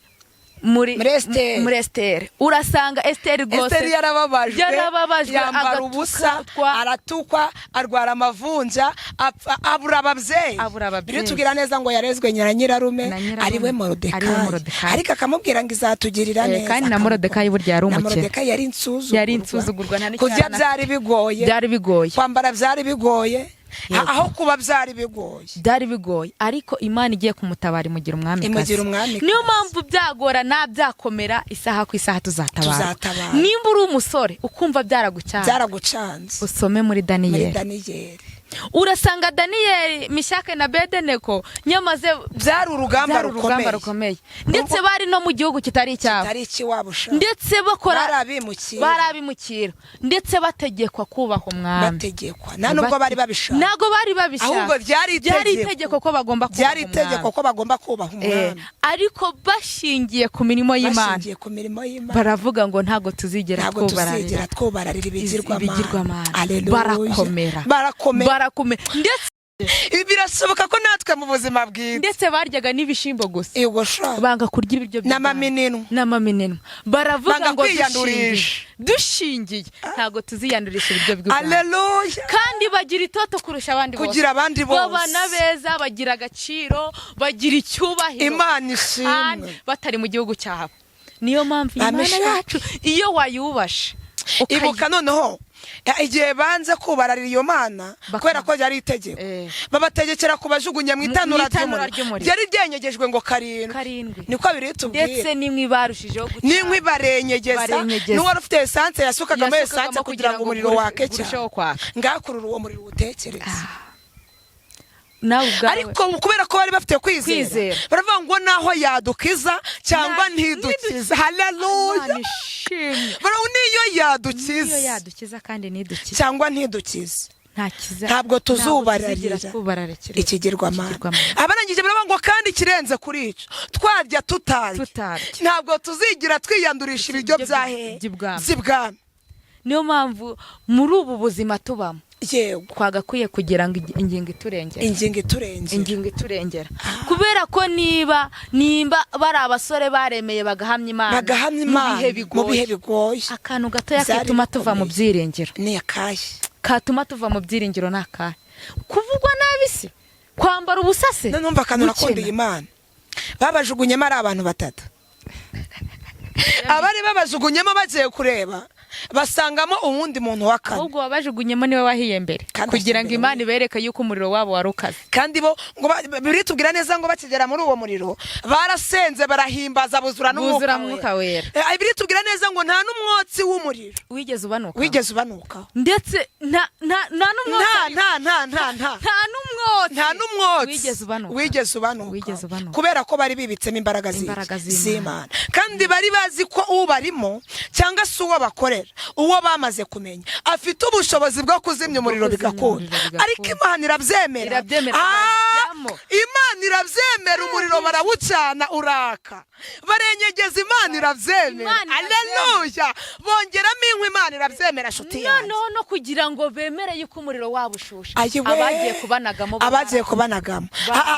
muri Muri Esiteri. muri Esiteri, urasanga Esiteri rwose Esiteri yarababajwe, yarababajwe, yambara agatukwa, ubusa, aratukwa, arwara amavunja, abura ababyeyi. Abura ababyeyi. Biritubwira neza ngo yarezwe na nyirarume, Na nyirarume. ariwe Ariwe Morodekayi. Morodekayi. Ariko akamubwira ngo izatugirira neza. Kandi na akamukunda. Morodekayi burya yari Na umukene. Morodekayi yari insuzugurwa. Yari insuzugurwa, nta n'icyo Kurya yari byari bigoye. Byari bigoye. Kwambara byari bigoye. Yego. Aho kuba byari bigoye. Byari bigoye, ariko Imana igiye kumutabara imugira umwamikazi. Imugira umwamikazi. Niyo mpamvu byagorana, byakomera, isaha ku isaha tuzatabara. Tuzatabara. Nimba uri umusore ukumva byaragucana, Byaragucanze, usome muri muri Daniyeli. Daniyeli. Urasanga Daniyeli, Mishake na Bedeneko nyamaze Byari urugamba byari urugamba rukomeye. Rukomeye, ndetse bari no mu gihugu kitari icyabo, Kitari ikiwabo sha. ndetse bakora Bari abimukira. Bari abimukira, ndetse bategekwa kubaha umwami. Bategekwa, nta nubwo bari babishaka. Ntabwo bari babishaka. Ahubwo byari Byari itegeko. itegeko ko bagomba kubaha Byari itegeko umwami. ko bagomba kubaha umwami. Ariko bashingiye ku mirimo y'Imana, Bashingiye ku mirimo y'Imana, baravuga ngo ntabwo tuzigera ntabwo tuzigera twubararira twubararira ibigirwamana. ibigirwamana. Haleluya. Barakomera. Barakomera. Barakomera ndetse Ibi birashoboka ko natwe mu buzima bwiza, ndetse baryaga n'ibishimbo gusa, yego sha, banga kurya ibiryo by'ubwami. N'amamininwa. N'amamininwa. Baravuga Banga ngo kwiyandurisha. dushingiye, ntabwo tuziyandurisha ibiryo by'ubwami. Aleluya. Kandi bagira itoto kurusha abandi bose. Kugira abandi bose. Babana beza, bagira agaciro, bagira icyubahiro, Imana kandi ishimwe. batari mu gihugu cyabo. Niyo mpamvu Imana Amishaka. yacu iyo wayubashe Ibuka noneho igihe banze kubararira iyo mana, kubera ko ryari itegeko, babategekera kubajugunya mu itanura Mu itanura ry'umuriro ry'umuriro. Ryari ryenyegejwe ngo karindwi. Karindwi. Niko biri tubwira. Ndetse n'inkwi barushijeho gucana. N'inkwi barenyegeza. Barenyegeza. N'uwari ufite esanse yasukagamo Yasukagamo esanse kugira ngo umuriro ngo wake cyane. urusheho kwaka. Ngakurura uwo muriro uwutekereze. Nawe ubwawe. Ariko kubera ko bari bafite kwizera, Kwizera. baravuga ngo naho yadukiza cyangwa ntidukiza, haleluya. Imana ishimwe. Baravuga niyo Niyo yadukiza yadukiza kandi ntidukize, cyangwa ntidukize, nta kiza, ntabwo tuzubararira tubararikira ikigirwamana. Ikigirwamana. Abarangije baravuga ngo kandi ikirenze kuri icyo, twarya tutarya, Tutarya. ntabwo tuzigira twiyandurisha ibiryo Ibiryo bya hehe? by'ibwami. By'ibwami. Niyo mpamvu muri ubu buzima tubamo twagakwiye kugira ngo ingingo iturengere. Ingingo iturengera. Ingingo iturengera, kubera ko nimba bari abasore baremeye bagahamya Imana bagahamya mu Imana bihe mu bihe bigoye, bigoye, akantu gatoya Byari katuma tuva mu bikomeye. byiringiro, Ni akahe? katuma tuva mu byiringiro ni akahe? Kuvugwa nabi se? Kwambara ubusa se? None numva akantu Gukena. nakundiye Imana, babajugunyemo ari abantu batatu. Abari babajugunyemo bagiye kureba basangamo uwundi muntu wa kane. Ahubwo wabajugunyemo niwe wahiye mbere, Kandi kugira ahiye ngo mbere. Imana ibereke yuko umuriro wabo wari ukaze. Kandi bo ngo Bibiliya itubwira neza ngo bakigera muri uwo muriro barasenze, barahimbaza, buzura Buzura n'umwuka Mwuka Wera. Wera. Bibiliya itubwira neza ngo nta n'umwotsi w'umuriro wigeze ubanuka, wigeze ubanukaho. Ndetse nta n'umwotsi. Nta nta nta nta nta Nta n'umwotsi. Nta n'umwotsi wigeze ubanuka. Wigeze ubanuka. Wigeze ubanuka. Kubera ko bari bibitsemo imbaraga Imbaraga z'Imana. z'Imana, kandi bari bazi ko ubarimo cyangwa se uwo bakorera, uwo bamaze kumenya, afite ubushobozi bwo kuzimya umuriro kuzimya bigakunda. umuriro bigakunda. Ariko Imana irabyemera. Irabyemera, bajyamo. Imana irabyemera, umuriro barawucana uraka, barenyegeza, Imana irabyemera. Imana irabyemera. Aleluya! Bongeramo inkwi, Imana irabyemera, nshuti yanjye. Noneho no kugira ngo bemere yuko umuriro wabo ushushe, Ayiwe. abagiye kubanagamo bo Abagiye kubanagamo,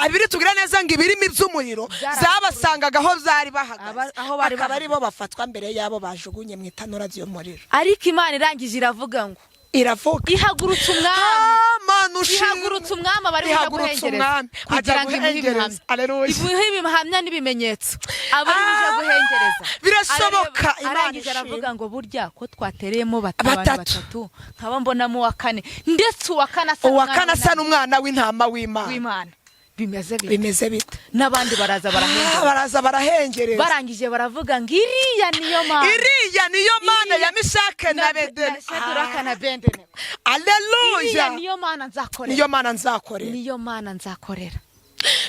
Bibiliya itubwira neza ngo ibirimi by'umuriro zabasangaga aho zari bahagaze, Aho bari akaba bahagaze. aribo bafatwa mbere y'abo bajugunye mu itanura ry'umuriro. Ariko Imana irangije iravuga ngo Iravuga, ihagurutse umwami. Ah, Mana ushimwe. Ihagurutse umwami abari buja Ihagurutse guhengereza umwami kugira ajya ngo imuhe guhengereza. ibihamya. Aleluya. Imuhe ibihamya n'ibimenyetso abari buja guhengereza. Birashoboka, Arareba, Imana arangije ishimwe. aravuga ngo burya ko twatereyemo abantu Batatu. batatu, nkaba mbonamo uwa kane, ndetse uwa kane asa Uwa kane n'umwana asa n'umwana w'intama w'Imana, w'Imana, bimeze bite? Bimeze bite? N'abandi baraza barahengereza. Baraza barahengereza. Barangije baravuga ngo iriya niyo Mana. Iriya niyo Mana Iriya ya Mishake na Bedeni. Na Shaduraka na Bedenego. Aleluya. Iriya niyo Mana nzakorera. Niyo Mana nzakorera. Niyo Mana nzakorera.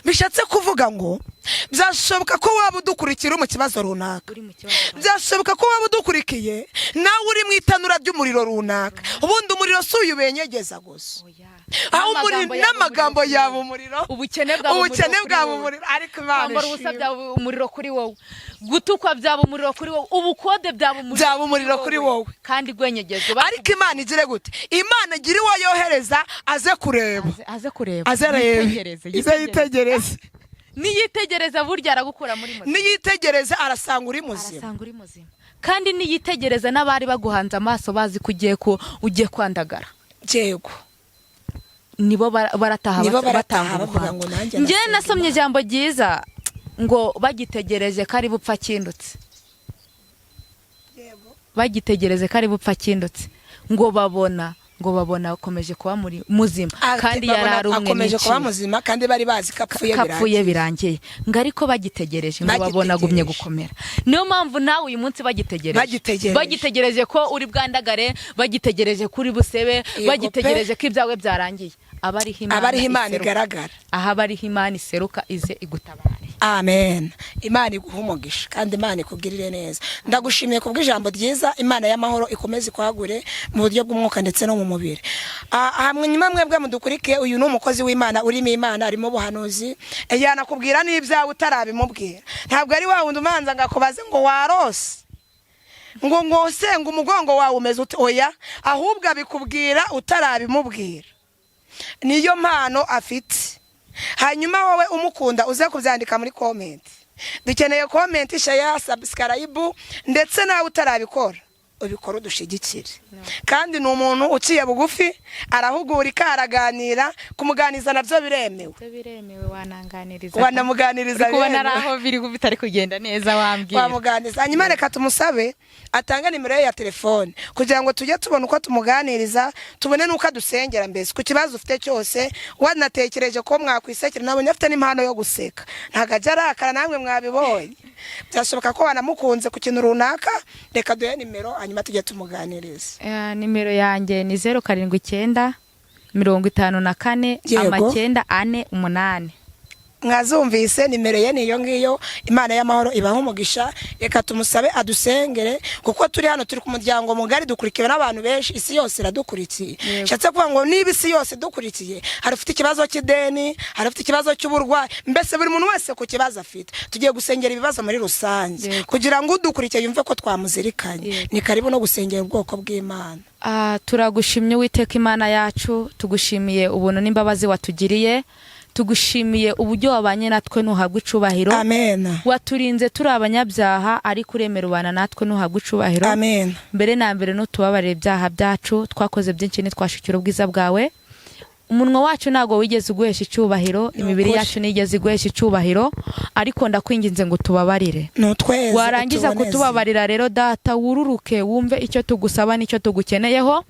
Bishatse kuvuga ngo byashoboka ko waba udukurikira uri mu kibazo runaka, Uri mu kibazo. byashoboka ko waba udukurikiye nawe uri mu itanura ry'umuriro runaka. Ubundi umuriro si uyu benyegeza gusa. Oya. Aho umuriro n'amagambo kuri yaba wowe. umuriro. Ubukene bwaba Ubukene umuriro kuri bwaba wowe. umuriro, ariko Imana Kwambara ubusa ishimwe. byaba umuriro kuri wowe, gutukwa byaba umuriro kuri wowe, ubukode byaba umuriro. Byaba umuriro kuri wowe. Kandi gwenyegezwa. Ariko Imana igire gute? Imana igire uwo yohereza aze kureba. Aze kureba. Aze arebe. Yitegereze, Ize yitegereze. yitegereze. Niyitegereza burya aragukura muri muzima. Niyitegereze arasanga uri muzima. Arasanga uri muzima, kandi niyitegereza n'abari baguhanze amaso bazi ko ugiye kwandagara, Yego. nibo barataha. Nibo barataha Batanga bavuga ubuhamya. ngo nanjye Njye ndasenga. Nasomye ijambo ryiza ngo bagitegereje ko ari bupfa akindutse, bagitegereze ko ari bupfa akindutse, ngo babona akomeje kuba muri muzima, kandi yari Babona ari umwe akomeje kuba n'iciro. muzima, kandi bari bazi ko apfuye. Kapfuye birangiye, ngo ariko bagitegereje ngo babona agumye Bagitegereje. gukomera. Niyo mpamvu nawe uyu munsi bagitegereje, Bagitegereje. bagitegereje ko uri bwandagare, bagitegereje ko uri busebe, Yego pe. bagitegereje ko ibyawe byarangiye, aba ariho Imana Aba ariho Imana iseruka. igaragara. Aha aba ariho Imana iseruka ize igutabare. Amen. Imana iguhe umugisha kandi Imana ikugirire neza. Ndagushimiye kubw'ijambo ryiza. Imana y'amahoro ikomeze ikwagure mu buryo bw'umwuka ndetse no mu mubiri. Hanyuma mwebwe mudukurikiye, uyu ni umukozi w'Imana urimo Imana, arimo ubuhanuzi. Yanakubwira n'ibyawe utarabimubwira. Ntabwo ari wa wundi umanza ngo akubaze ngo warose, ngo se ngo umugongo wawe umeze ute. Oya, ahubwo abikubwira utarabimubwira. Niyo mpano afite. Hanyuma wowe umukunda uze kubyandika muri comment. Dukeneye comment, share, subscribe, ndetse nawe utarabikora ubikora udushigikire. Kandi ni umuntu uciye bugufi, arahugurika, araganira, kumuganiza nabyo biremewe. Biremewe, wananganiriza. Wanamuganiriza. Uri kubona ari Biremewe. aho biri bitari kugenda neza wambwira. Wamuganiriza. Hanyuma reka tumusabe atange nimero ye ya telefone kugira ngo tujye tubona uko tumuganiriza, tubone n'uko adusengera, mbese ku kibazo ufite cyose wanatekereje ko mwakwisekera. Nabonye afite n'impano yo guseka, ntabwo ajya arakara, namwe mwabibonye. Byashoboka ko wanamukunze ku kintu runaka. Reka duhe nimero hanyuma tujye tumuganiriza. Nimero yanjye ni 079 54 Yego. 9 4 8. Mwazumvise nimero ye niyo ngiyo. Imana y'amahoro ibaha umugisha. Reka tumusabe adusengere, kuko turi hano, turi ku muryango mugari, dukurikiwe n'abantu benshi, isi yose iradukurikiye. Nshatse kuvuga ngo niba isi yose idukurikiye, hari ufite ikibazo cy'ideni, hari ufite ikibazo cy'uburwayi, mbese buri muntu wese ku kibazo afite. Tugiye gusengera ibibazo muri rusange kugira ngo udukurikiye yumve ko twamuzirikanye. Ni karibu no gusengera ubwoko bw'Imana. Turagushimye Uwiteka Imana yacu, tugushimiye ubuntu n'imbabazi watugiriye, tugushimiye uburyo wabanye natwe, ntuhabwe icubahiro. Amen. Waturinze turi abanyabyaha, ariko uremera ubana natwe, ntuhabwe icubahiro. Amen. Mbere na mbere nutubabarire ibyaha byacu twakoze byinshi, ntitwashikira ubwiza bwawe. Umunwa wacu ntabwo wigeze uguhesha icyubahiro, imibiri Ukuri. yacu ntigeze iguhesha icyubahiro, ariko ndakwinginze ngo tubabarire. Nutweze. Warangiza utuboneze. kutubabarira rero Data, wururuke wumve icyo tugusaba n'icyo tugukeneyeho.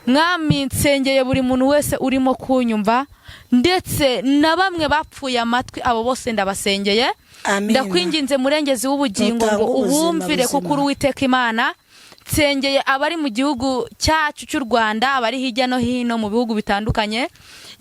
Mwami, nsengeye buri muntu wese urimo kunyumva, ndetse na bamwe bapfuye amatwi, abo bose ndabasengeye. Amina. Ndakwinginze Murengezi w'ubugingo Nutanga ngo ubuzima ubumvire, buzima. kuko uri Uwiteka Imana. Nsengeye abari mu gihugu cyacu cy'u Rwanda, abari hirya no hino mu bihugu bitandukanye.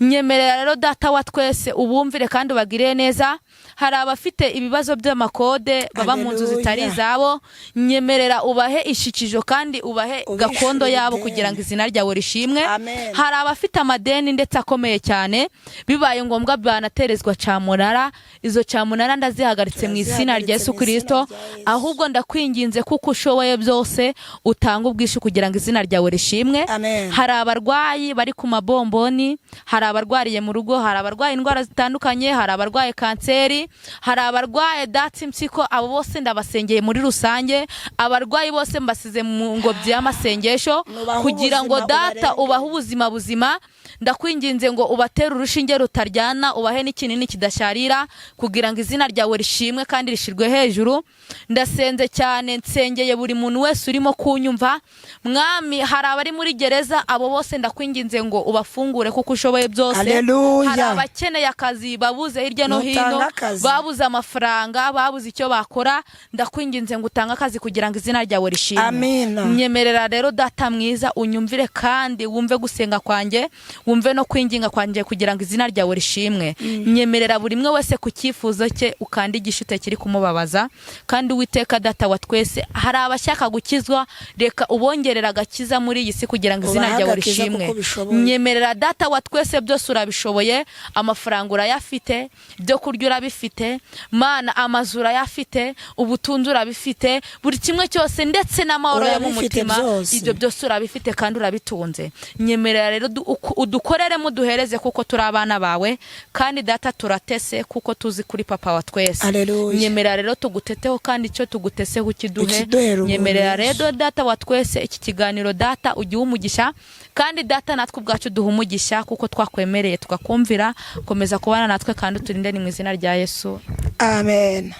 Nyemerera rero Data wa twese ubumvire kandi ubagirire neza. Hari abafite ibibazo by'amakode, baba mu nzu Haleluya. zitari izabo, nyemerera ubahe ishikijo kandi ubahe Ubishyure gakondo yabo ideni. kugira ngo izina ryawe rishimwe. Amen. Hari abafite amadeni ndetse akomeye cyane, bibaye ngombwa banaterezwa cyamunara. Izo cyamunara ndazihagaritse mu izina rya Yesu Turazihagaritse mu izina Kirisito. rya Yesu. Ahubwo ndakwinginze, kuko ushoboye byose, utanga ubwishyu kugira ngo izina ryawe rishimwe. Amen. Hari abarwayi bari ku mabomboni, hari abarwariye mu rugo, hari abarwaye indwara zitandukanye, hari abarwaye kanseri, hari abarwaye datsi impyiko, abo bose ndabasengeye muri rusange. Abarwayi bose mbasize mu ngobyi y'amasengesho Nubahe kugira ngo ubuzima, Data ubarengere. ubahe ubuzima buzima. Ndakwinginze ngo ubatere urushinge rutaryana, ubahe n'ikinini kidasharira, kugira ngo izina ryawe rishimwe kandi rishirwe hejuru. Ndasenze cyane, nsengeye buri muntu wese urimo kunyumva. Mwami, hari abari muri gereza, abo bose ndakwinginze ngo ubafungure kuko ushoboye byose. Haleluya. Hari abakeneye akazi babuze hirya no Nutanga hino, akazi. babuze amafaranga, babuze icyo bakora, ndakwinginze ngo utange akazi kugira ngo izina ryawe rishimwe. Amina. Nyemerera rero Data mwiza unyumvire kandi wumve gusenga kwanjye, wumve no kwinginga kwanjye kugira ngo izina ryawe rishimwe. Nyemerera buri umwe wese ku cyifuzo cye, ukande igishute kiri kumubabaza. Kandi Uwiteka Data wa twese, hari abashaka gukizwa, reka ubongerera agakiza muri iyi si kugira ngo izina Ubahe ryawe agakiza rishimwe. kuko ubishoboye. Nyemerera Data wa twese, byose urabishoboye, amafaranga urayafite, ibyo kurya urabifite, Mana, amazu urayafite, ubutunzi urabifite, buri kimwe cyose, ndetse n'amahoro yo mu Urabifite mutima. byose. Ibyo byose urabifite kandi urabitunze. Nyemerera rero udukoreremo, uduhereze kuko turi abana bawe, kandi Data turatese kuko tuzi kuri papa wa twese. Haleluya. Nyemerera rero tuguteteho, kandi icyo tuguteseho ukiduhe. Ukiduhere ubuntu, Nyemerera Yesu. rero Data wa twese, iki kiganiro Data ugihe umugisha, kandi Data natwe ubwacu duha umugisha kuko twakwemereye tukakumvira. Komeza kubana natwe kandi uturinde, ni mu izina rya Yesu. Amen.